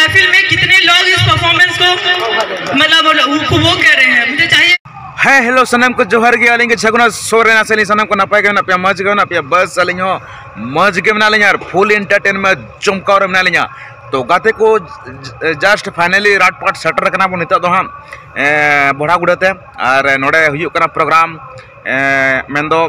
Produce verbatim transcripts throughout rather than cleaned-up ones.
महफिल में कितने लोग इस परफॉर्मेंस को, मतलब, उपभोग कर रहे हैं, मुझे चाहिए। ᱦᱮᱸ, ᱦᱮᱞᱳ, ᱥᱟᱱᱟᱢ ᱠᱚ ᱡᱚᱦᱟᱨ ᱜᱮ᱾ ᱟᱹᱞᱤᱧ ᱜᱮ ᱪᱷᱟᱜᱩᱱᱟ ᱥᱚᱨᱮᱱ᱾ ᱟᱥᱮ ᱟᱹᱞᱤᱧ ᱥᱟᱱᱟᱢ ᱠᱚ ᱱᱟᱯᱟᱭ ᱜᱮ ᱢᱮᱱᱟᱜ ᱯᱮᱭᱟ, ᱢᱚᱡᱽ ᱜᱮ ᱢᱮᱱᱟᱜ ᱯᱮᱭᱟ᱾ ᱵᱟᱥ, ᱟᱹᱞᱤᱧ ᱦᱚᱸ ᱢᱚᱡᱽ ᱜᱮ ᱢᱮᱱᱟᱜ ᱞᱤᱧᱟ ᱟᱨ ᱯᱷᱩᱞ ᱮᱱᱴᱟᱨᱴᱮᱱᱢᱮᱱᱴ ᱡᱚᱢᱠᱟᱣ ᱨᱮ ᱢᱮᱱᱟᱜ ᱞᱤᱧᱟ᱾ ᱛᱚ ᱜᱟᱛᱮ ᱠᱚ, just finally ᱨᱟᱴᱯᱟᱴ ᱥᱮᱴᱮᱨ ᱠᱟᱱᱟ ᱵᱚᱱ ᱱᱤᱛᱚᱜ ᱫᱚ ᱦᱟᱸᱜ, ᱮᱸ, ᱵᱚᱲᱟᱜᱩᱰᱟᱹ ᱛᱮ᱾ ᱟᱨ ᱱᱚᱰᱮ ᱦᱩᱭᱩᱜ ᱠᱟᱱᱟ ᱯᱨᱳᱜᱨᱟᱢ, ᱮᱸ, ᱢᱮᱱᱫᱚ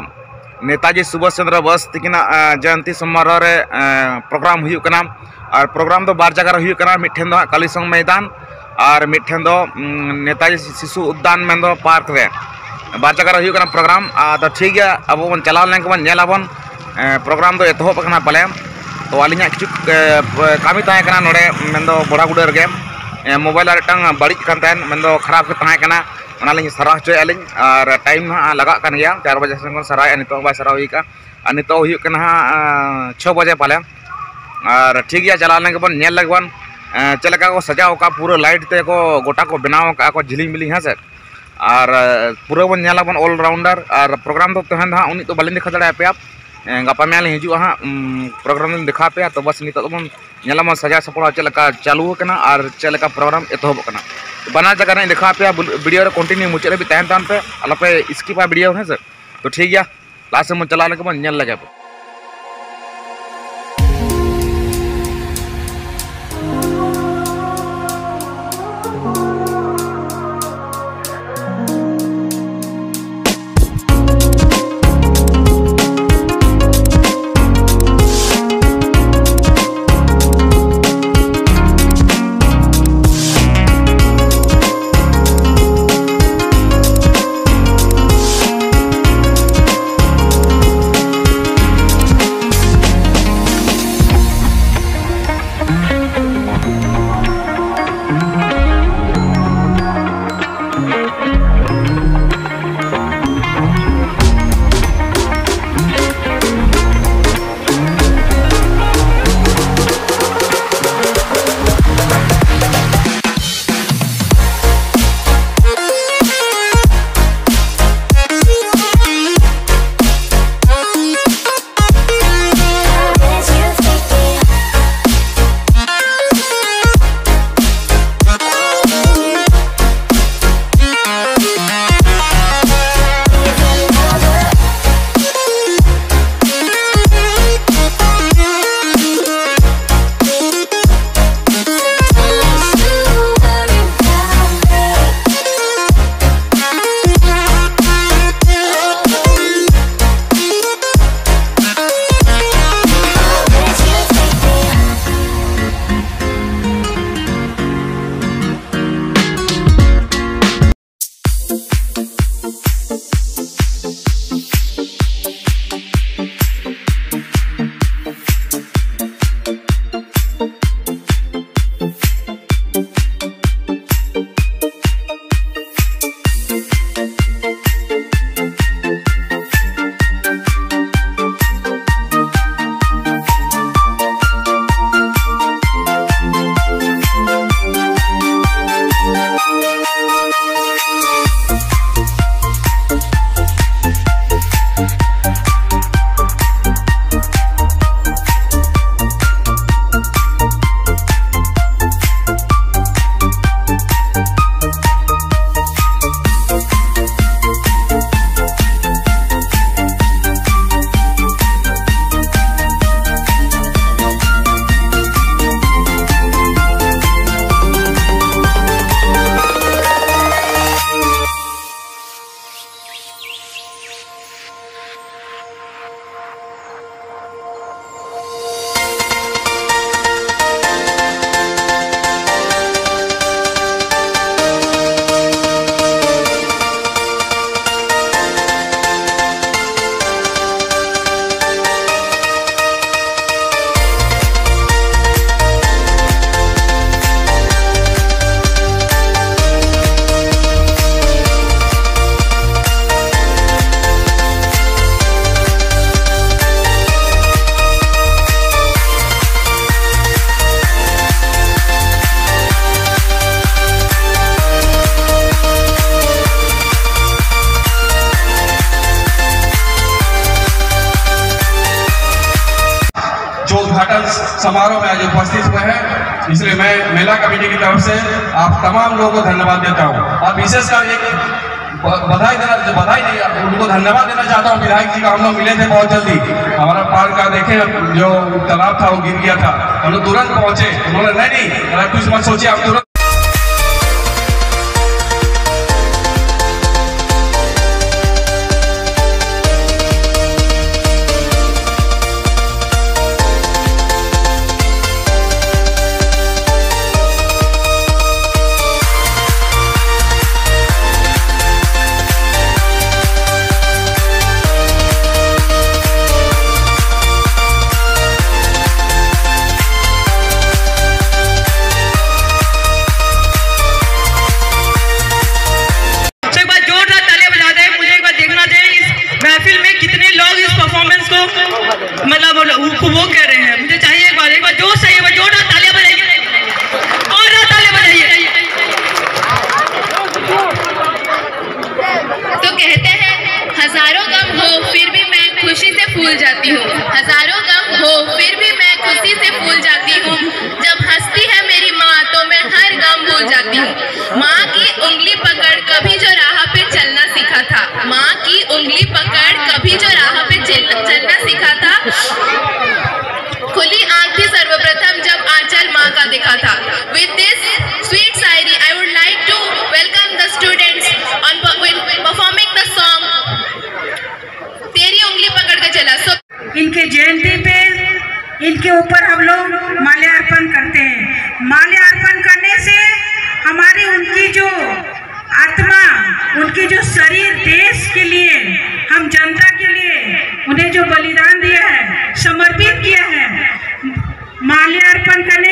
ᱱᱮᱛᱟᱡᱤ ᱥᱩᱵᱷᱟᱥ ᱪᱚᱱᱫᱨᱚ ᱵᱳᱥ ᱛᱤᱠᱤᱱᱟᱜ, ᱮᱸ, ᱡᱚᱭᱚᱱᱛᱤ ᱥᱚᱢᱟᱨᱳᱦᱚ ᱨᱮ, ᱮᱸ, ᱯᱨᱳᱜᱨᱟᱢ ᱦᱩᱭᱩᱜ ᱠᱟᱱᱟ᱾ ᱟᱨ ᱯᱨᱳᱜᱨᱟᱢ ᱫᱚ ᱵᱟᱨ ᱡᱟᱭᱜᱟ ᱨᱮ ᱦᱩᱭᱩᱜ ᱠᱟᱱᱟ, ᱢᱤᱫᱴᱷᱮᱱ ᱫᱚ ᱦᱟᱸᱜ ᱠᱟᱞᱤ ᱥᱚᱝ ᱢᱚᱭᱫᱟᱱ ᱟᱨ ᱢᱤᱫᱴᱷᱮᱱ ᱫᱚ, ᱩᱢ, ᱱᱮᱛᱟᱡᱤ ᱥᱤᱥᱩ ᱩᱫᱽᱫᱟᱱ, ᱢᱮᱱᱫᱚ ᱯᱟᱨᱠ ᱨᱮ᱾ ᱵᱟᱨ ᱡᱟᱭᱜᱟ ᱨᱮ ᱦᱩᱭᱩᱜ ᱠᱟᱱᱟ ᱯᱨᱳᱜᱨᱟᱢ᱾ ᱟᱫᱚ ᱴᱷᱤᱠ ᱜᱮᱭᱟ, ᱟᱵᱚ ᱵᱚᱱ ᱪᱟᱞᱟᱣ ᱞᱮᱱ ᱜᱮᱵᱚᱱ ᱧᱮᱞ ᱟᱵᱚᱱ, ᱮᱸ, ᱯᱨᱳᱜᱨᱟᱢ ᱫᱚ ᱮᱛᱚᱦᱚᱵ ᱟᱠᱟᱱᱟ ᱯᱟᱞᱮ᱾ ᱛᱚ ᱟᱹᱞᱤᱧᱟᱜ ᱠᱤᱪᱷᱩ, ᱮᱸ, ᱠᱟᱹᱢᱤ ᱛᱟᱦᱮᱸ ᱠᱟᱱᱟ ᱱᱚᱰᱮ, ᱢᱮᱱᱫᱚ ᱵᱚᱲᱟᱜᱩᱰᱟᱹ ᱨᱮᱜᱮ᱾ ᱮᱸ, ᱢᱳᱵᱟᱭᱤᱞ ᱟᱨ ᱢᱤᱫᱴᱟᱝ ᱵᱟᱹᱲᱤᱡ ᱠᱟᱱ ᱛᱟᱦᱮᱸᱫ, ᱢᱮᱱᱫᱚ ᱠᱷᱟᱨᱟᱯ ᱜᱮ ᱛᱟᱦᱮᱸ ᱠᱟᱱᱟ, ᱚᱱᱟᱞᱤᱧ ᱥᱟᱨᱟᱣ ᱦᱚᱪᱚᱭᱮᱫᱼᱟ ᱞᱤᱧ᱾ ᱟᱨ ᱴᱟᱭᱤᱢ ᱦᱟᱸᱜ ᱞᱟᱜᱟᱜ ᱠᱟᱱ ᱜᱮᱭᱟ, ᱪᱟᱨ ᱵᱟᱡᱮ ᱥᱮᱱ ᱠᱷᱚᱱ ᱥᱟᱨᱟᱣᱮᱫᱼᱟ, ᱱᱤᱛᱚᱜ ᱦᱚᱸ ᱵᱟᱭ ᱥᱟᱨᱟᱣ ᱦᱩᱭ ᱠᱟᱜᱼᱟ᱾ ᱟᱨ ᱱᱤᱛᱚᱜ ᱦᱩᱭᱩᱜ ᱠᱟᱱᱟ ᱦᱟᱸᱜ, ᱟᱸ, ᱪᱷᱚ ᱵᱟᱡᱮ ᱯᱟᱞᱮ᱾ ᱟᱨ ᱴᱷᱤᱠ ᱜᱮᱭᱟ, ᱪᱟᱞᱟᱣ ᱞᱮᱱ ᱜᱮᱵᱚᱱ, ᱧᱮᱞ ᱞᱮᱜᱮ ᱵᱚᱱ, ᱮᱸ, ᱪᱮᱫ ᱞᱮᱠᱟ ᱠᱚ ᱥᱟᱡᱟᱣ ᱟᱠᱟᱫᱼᱟ, ᱯᱩᱨᱟᱹ ᱞᱟᱭᱤᱴ ᱛᱮ ᱠᱚ ᱜᱚᱴᱟ ᱠᱚ ᱵᱮᱱᱟᱣ ᱟᱠᱟᱫᱼᱟ ᱠᱚ ᱡᱷᱤᱞᱤᱝ ᱵᱤᱞᱤᱝ, ᱦᱮᱸ ᱥᱮ᱾ ᱟᱨ, ᱮᱸ, ᱯᱩᱨᱟᱹ ᱵᱚᱱ ᱧᱮᱞ ᱟᱵᱚᱱ all rounder᱾ ᱟᱨ ᱯᱨᱳᱜᱨᱟᱢ ᱫᱚ ᱛᱮᱦᱮᱧ ᱫᱚ ᱦᱟᱸᱜ ᱩᱱᱟᱹᱜ ᱫᱚ ᱵᱟᱹᱞᱤᱧ ᱫᱮᱠᱷᱟᱣ ᱫᱟᱲᱮᱭᱟᱯᱮᱭᱟ᱾ ᱮᱸ, ᱜᱟᱯᱟ ᱢᱮᱭᱟᱝ ᱞᱤᱧ ᱦᱤᱡᱩᱜᱼᱟ ᱦᱟᱸᱜ, ᱩᱢ, ᱯᱨᱳᱜᱨᱟᱢ ᱞᱤᱧ ᱫᱮᱠᱷᱟᱣ ᱟᱯᱮᱭᱟ᱾ ᱛᱚ ᱵᱟᱥ ᱱᱤᱛᱚᱜ ᱫᱚᱵᱚᱱ ᱧᱮᱞ ᱟᱵᱚᱱ ᱥᱟᱡᱟᱣ ᱥᱟᱯᱲᱟᱣ ᱪᱮᱫ ᱞᱮᱠᱟ ᱪᱟᱹᱞᱩ ᱟᱠᱟᱱᱟ ᱟᱨ ᱪᱮᱫ ᱞᱮᱠᱟ ᱯᱨᱳᱜᱨᱟᱢ ᱮᱛᱚᱦᱚᱵᱚᱜ ᱠᱟᱱᱟ᱾ ᱵᱟᱱᱟᱨ ᱡᱟᱭᱜᱟ ᱨᱮ ᱞᱤᱧ ᱫᱮᱠᱷᱟᱣ ᱟᱯᱮᱭᱟ, ᱵᱤᱰᱤᱭᱳ ᱨᱮ ᱠᱚᱱᱴᱤᱱᱤᱭᱩ ᱢᱩᱪᱟᱹᱫ ᱦᱟᱹᱵᱤᱡ ᱛᱟᱦᱮᱱ ᱛᱟᱵᱚᱱ ᱯᱮ, ᱟᱞᱚᱯᱮ ᱥᱠᱤᱯᱟ ᱵᱤᱰᱤᱭᱳ, ᱦᱮᱸ ᱥᱮ᱾ ᱛᱚ ᱴᱷᱤᱠ ᱜᱮᱭᱟ, ᱞᱟᱦᱟ ᱥᱮᱫ ᱵᱚᱱ ᱪᱟᱞᱟᱣ ᱞᱮᱱ ᱜᱮ ᱵᱚᱱ ᱧᱮᱞ ᱞᱮᱜᱮ ᱵᱚᱱ᱾ समारोह में आज उपस्थित हुए हैं, इसलिए मैं मेला कमेटी की तरफ से आप तमाम लोगों को धन्यवाद देता हूँ। और विशेषकर एक ब- बधाई देना, बधाई नहीं, उनको धन्यवाद देना चाहता हूँ। विधायक जी का हम लोग मिले थे बहुत जल्दी, हमारा पार्क का देखे, जो तालाब था वो गिर गया था, हम लोग तुरंत पहुंचे। उन्होंने, "नहीं नहीं, अगर कुछ मत सोचिए, आप तुरंत।" तो एक बार जोरदार तालियां बजा दें, मुझे एक बार देखना चाहिए इस महफिल में कितने लोग इस परफॉर्मेंस को, मतलब, वो, वो कर रहे हैं। मुझे चाहिए एक बार, एक बार जोर से, एक बार जोरदार तालियां बजाइए, जोरदार तालियां बजाइए। तो कहते हैं, हजारों गम हो फिर भी मैं खुशी से फूल जाती हूँ। हजारों गम हो फिर भी मैं खुशी से फूल जाती हूँ। जब हंसती है मेरी माँ तो मैं हर गम भूल जाती हूँ। माँ की उंगली पकड़ कभी जो राह पे चलना सीखा था, माँ की उंगली पकड़ कभी जो राह पे चल- चलना सीखा था, खुली आंख थी सर्वप्रथम जब आंचल माँ का देखा था। With this sweet Shayari, I would like to welcome the students on performing the song तेरी उंगली पकड़ के चला। So, इनके जयंती पे इनके ऊपर हम लोग माल्यार्पण करते हैं। माल्यार्पण करने से हमारी उनकी जो आत्मा, उनकी जो शरीर देश के लिए, हम जनता के लिए उन्हें जो बलिदान दिया है, समर्पित किया है, माल्यार्पण करने